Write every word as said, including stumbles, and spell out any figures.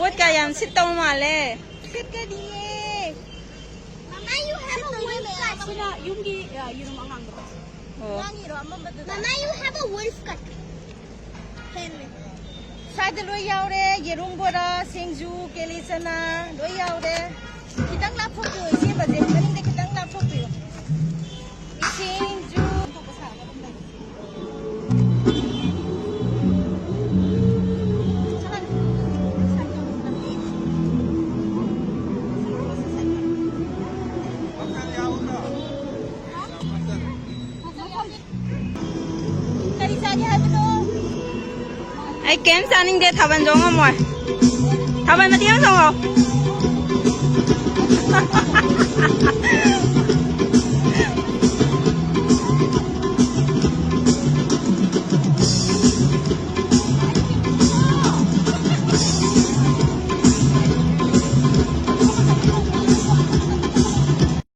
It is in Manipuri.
ꯄꯣꯠꯀ ꯌꯥꯝ ꯁꯤꯠꯇꯧ ꯃꯥꯜꯂꯦ꯫ ꯁꯤꯠꯀꯅꯤꯌꯦ꯫ Mama, you have a wolf cut. ꯑꯩꯈꯣꯏꯅ ꯌꯨꯝꯒꯤ, ꯑ, ꯌꯦꯔꯨꯝ ꯑꯉꯥꯡꯕꯗꯣ꯫ ꯑꯣ꯫ Mama, you have a wolf cut. ꯁ꯭ꯋꯥꯏꯗ ꯂꯣꯏ ꯌꯥꯎꯔꯦ꯫ ꯌꯦꯔꯨꯝ ꯕꯣꯔꯥ, ꯁꯤꯡꯖꯨ, ꯀꯦꯂꯤ ꯆꯅꯥ ꯂꯣꯏ ꯌꯥꯎꯔꯦ꯫ ꯈꯤꯇꯪ ꯂꯥꯞꯊꯣꯛꯄꯤꯌꯣ, ꯏꯆꯦ, ꯕꯖꯦꯠ ꯃꯅꯤꯡꯗ ꯈꯤꯇꯪ ꯂꯥꯞꯊꯣꯛꯄꯤꯌꯣ꯫ ꯁꯤꯡꯖꯨ꯫ ꯀꯔꯤ ꯆꯥꯒꯦ ꯍꯥꯏꯕꯅꯣ? ꯑꯩ ꯀꯩꯝ ꯆꯥꯅꯤꯡꯗꯦ, ꯊꯥꯕꯜ ꯆꯣꯡ ꯉꯝꯃꯣꯏ꯫ ꯊꯥꯕꯜ ꯃꯇꯦꯛ ꯑꯃ ꯆꯣꯡꯉꯣ꯫